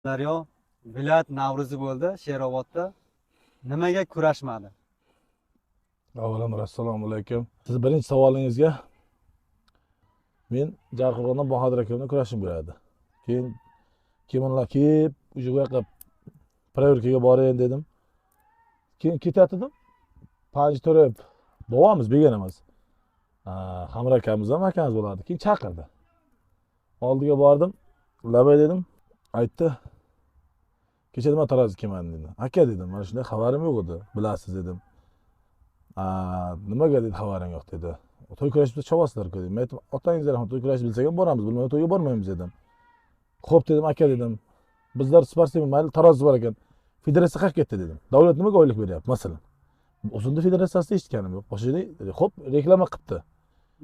Daryo viloyat Navro'zi bo'ldi Sherobodda. Nimaga kurashmadi? Avvalambor assalomu alaykum. Siz birinchi savolingizga men Jarqo'rg'ondan Bahodir aka bilan kurashim kerak. Keyin kemonlar kelib, o'sha yoqqa proverkaga borayin dedim. Keyin ketayotgandim. Panji To'rayev bobomiz, begona emas. Hamra akamiz ham akamiz bo'ladi. Keyin chaqirdi. Oldiga bordim. Labay dedim. Aytdi. Kecha nima tarozi kelmadi dedi. Aka dedim, mana shunday xabarim yo'q edi, bilasiz dedim. Nimaga dedi xabaring yo'q dedi. To'y kurashib chavasizlar-ku dedim. Men aytdim, otangizlar ham to'y kurashib bilsak ham boramiz, bilmay to'yga bormaymiz dedim. Xo'p dedim, aka dedim. Bizlar sportsmen, mayli tarozi bor ekan. Federatsiya qayerga ketdi dedim. Davlat nimaga oylik beryapti masalan? O'zimda federatsiyasida eshitganim yo'q. Boshqa joyda xo'p reklama qilibdi.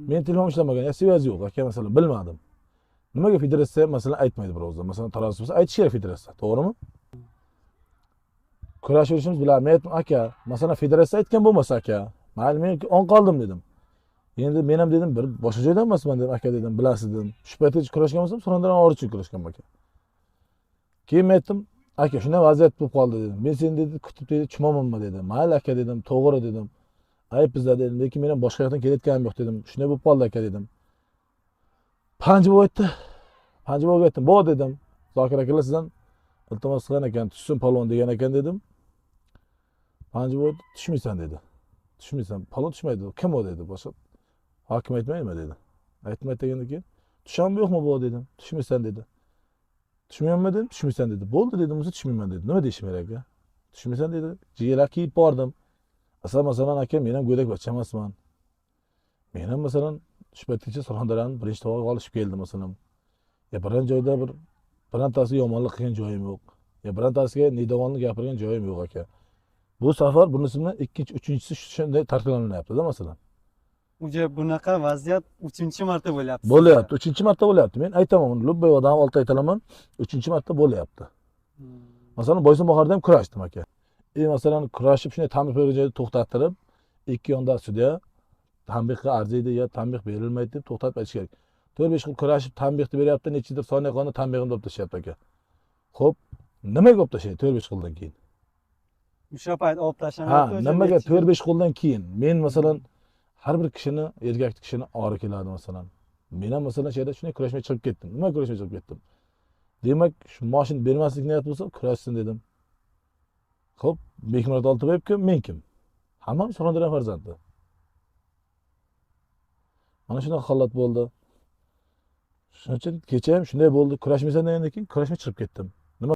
Men telefon ishlamagan, ya связь yo'q aka masalan, bilmadim. Nimaga federatsiya masalan aytmaydi bir o'zi? Masalan tarozi bo'lsa aytish kerak federatsiya, to'g'rimi? Kurashishimiz bilan men aytdim, aka, masalan federatsiya aytgan bo'lmasa aka, mayli men on qoldim dedim. Endi men ham dedim, bir boshqa joydan emasman dedim, aka dedim, bilasiz dedim. Shu paytgacha kurashgan bo'lsam, Surxondaryo og'ir uchun kurashganman aka. Keyin men aytdim, aka, shunday vaziyat bo'lib qoldi dedim. Men seni dedi, kutib dedi, chumamanmi dedim. Mayli aka dedim, to'g'ri dedim. Ayb bizda dedim, lekin men ham boshqa yoqdan kelayotganim yo'q dedim. Shunday bo'lib qoldi aka dedim. Panji bobo aytdi. Panji boboga aytdim, "Bo" dedim. Zokir akalar sizdan iltimos qilgan ekan, tushsin palon degan ekan dedim. Panji bobo tushmaysan dedi. Tushmaysan, palon tushmaydi. Kim o dedi. Boshqa hokim aytmaydimi dedi. Aytmaydi degandan keyin tushammi yo'qmi bu dedim. Tushmaysan dedi. Tushmaymanmi dedim, tushmaysan dedi. Bo'ldi dedim, o'zi tushmayman dedi. Nima deyishim kerak aka? Tushmaysan dedi. Jigarlar kiyib bordim. Asal masalan aka, men ham go'dak bachcha emasman. Men ham masalan shu paytgacha Surxondaryoning birinchi tog'iga olishib keldim masalan. Ya biron joyda bir birontasiga yomonlik qilgan joyim yo'q. Ya birontasiga nedovonlik gapirgan joyim yo'q aka. Bu safar bunisi bilan ikkinchi, uchinchisi shunday takrorlanyapti-da masalan. Уже bunaqa vaziyat 3-marta bo'lyapti. Bo'lyapti, 3-marta bo'lyapti. Men aytaman, uni lubbay odam olti aytalaman, 3-marta bo'lyapti. Masalan, Boysun Bahorda ham kurashdim aka. Masalan, kurashib shunday tanbeh bergan joyda to'xtattirib, ikki yonda sudya tanbehga arziydi ya tanbeh berilmaydi deb to'xtatib aytish kerak. 4-5 xil kurashib tanbehni beryapti, nechidir soniya qoldi tanbehini olib tashlayapti aka. Xo'p, nimaga olib tashlaydi 4-5 xildan keyin? O'sha payt olib tashlanyapti. Ha, nimaga 4-5 xildan keyin? Men masalan har bir kishini, erkak kishini og'ri keladi masalan. Men ham masalan shu yerda shunday kurashmay chiqib ketdim. Nima kurashmay chiqib ketdim? Demak, shu mashina bermaslik niyat bo'lsa, kurashsin dedim. Xo'p, Bekmurod Oltiboyev kim, men kim? Hammamiz Surxondaryo farzandi. Mana shunaqa holat bo'ldi. Shuning uchun kecha ham shunday bo'ldi. Kurashmaysan degandan keyin kurashmay chiqib ketdim.